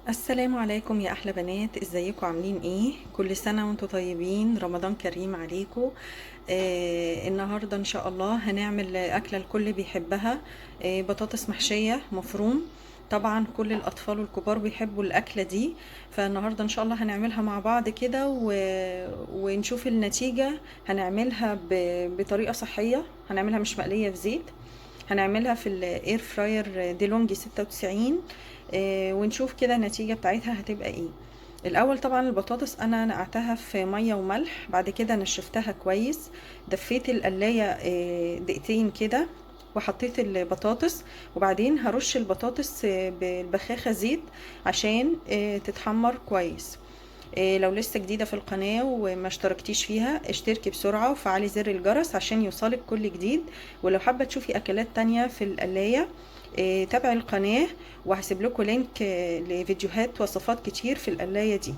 السلام عليكم يا احلى بنات، ازيكم؟ عاملين ايه؟ كل سنة وانتم طيبين، رمضان كريم عليكم. النهارده ان شاء الله هنعمل اكله الكل بيحبها، بطاطس محشيه مفروم. طبعا كل الاطفال والكبار بيحبوا الاكلة دي، فالنهارده ان شاء الله هنعملها مع بعض كده ونشوف النتيجة. هنعملها بطريقة صحية، هنعملها مش مقلية في زيت، هنعملها في ال air fryer ديلونجي 96، ونشوف كده النتيجة بتاعتها هتبقى ايه. الاول طبعا البطاطس انا نقعتها في مية وملح، بعد كده نشفتها كويس، دفيت القلاية دقيقتين كده وحطيت البطاطس، وبعدين هرش البطاطس بالبخاخة زيت عشان تتحمر كويس. لو لسه جديدة في القناة وما اشتركتيش فيها اشتركي بسرعة وفعلي زر الجرس عشان يوصلك كل جديد. ولو حابة تشوفي اكلات تانية في القلاية تابعي القناة، وهسيب لكم link لفيديوهات وصفات كتير في القلاية دي.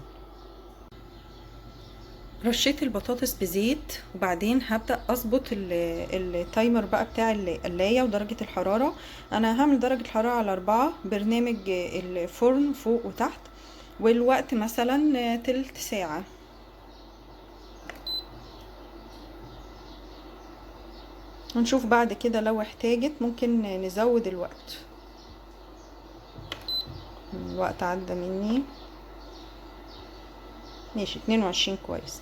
رشيت البطاطس بزيت، وبعدين هبدأ اظبط ال timer بقى بتاع القلاية ودرجة الحرارة. انا هعمل درجة الحرارة على 4، برنامج الفرن فوق وتحت، والوقت مثلا تلت ساعة. ونشوف بعد كده لو احتاجت ممكن نزود الوقت. الوقت عدى مني، ماشي 22 كويس.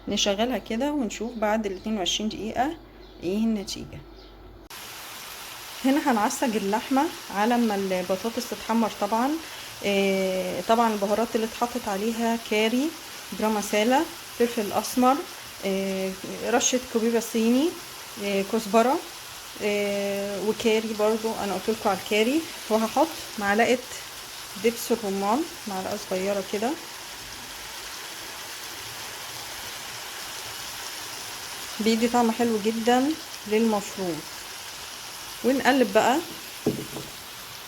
نشغلها كده ونشوف بعد ال 22 دقيقة ايه النتيجة. هنا هنعصج اللحمة على ما البطاطس تتحمر. طبعا البهارات اللي اتحطت عليها كاري، جرام مسالة، فلفل اسمر، رشة كوبيبة صيني، كزبرة، وكاري برضو انا قلت لكم على الكاري. وهحط معلقة دبس الرمان، معلقة صغيرة كده. بيدي طعم حلو جدا للمفروم. ونقلب بقى،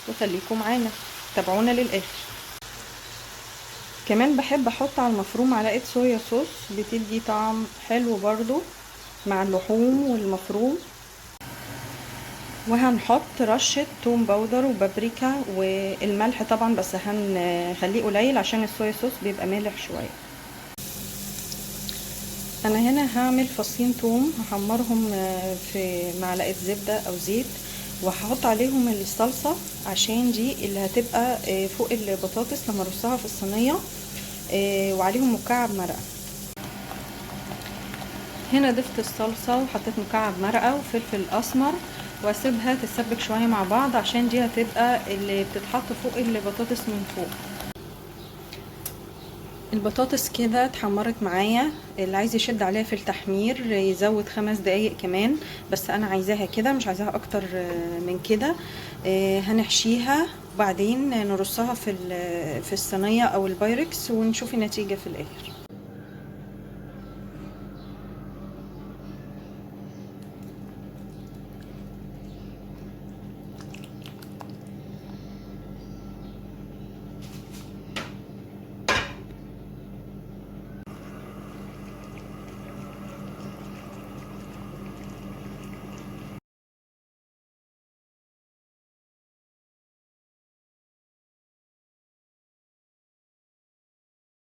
وخليكم معانا تابعونا للاخر. كمان بحب احط على المفروم معلقه صويا صوص، بتدي طعم حلو برضو مع اللحوم والمفروم. وهنحط رشه توم powder وبابريكا والملح طبعا، بس هنخليه قليل عشان الصويا صوص بيبقى مالح شوية. انا هنا هعمل فصين توم، هحمرهم في معلقه زبدة او زيت، وهحط عليهم الصلصه عشان دي اللي هتبقى فوق البطاطس لما ارصها في الصينية، وعليهم مكعب مرقه. هنا ضفت الصلصه وحطيت مكعب مرقه وفلفل اسمر، واسيبها تتسبك شوية مع بعض عشان دي هتبقى اللي بتتحط فوق البطاطس من فوق. البطاطس كده اتحمرت معايا، اللي عايز يشد عليها في التحمير يزود 5 دقايق كمان، بس انا عايزاها كده، مش عايزاها اكتر من كده. هنحشيها وبعدين نرصها في الصينية او البايركس ونشوف النتيجة في الاخر.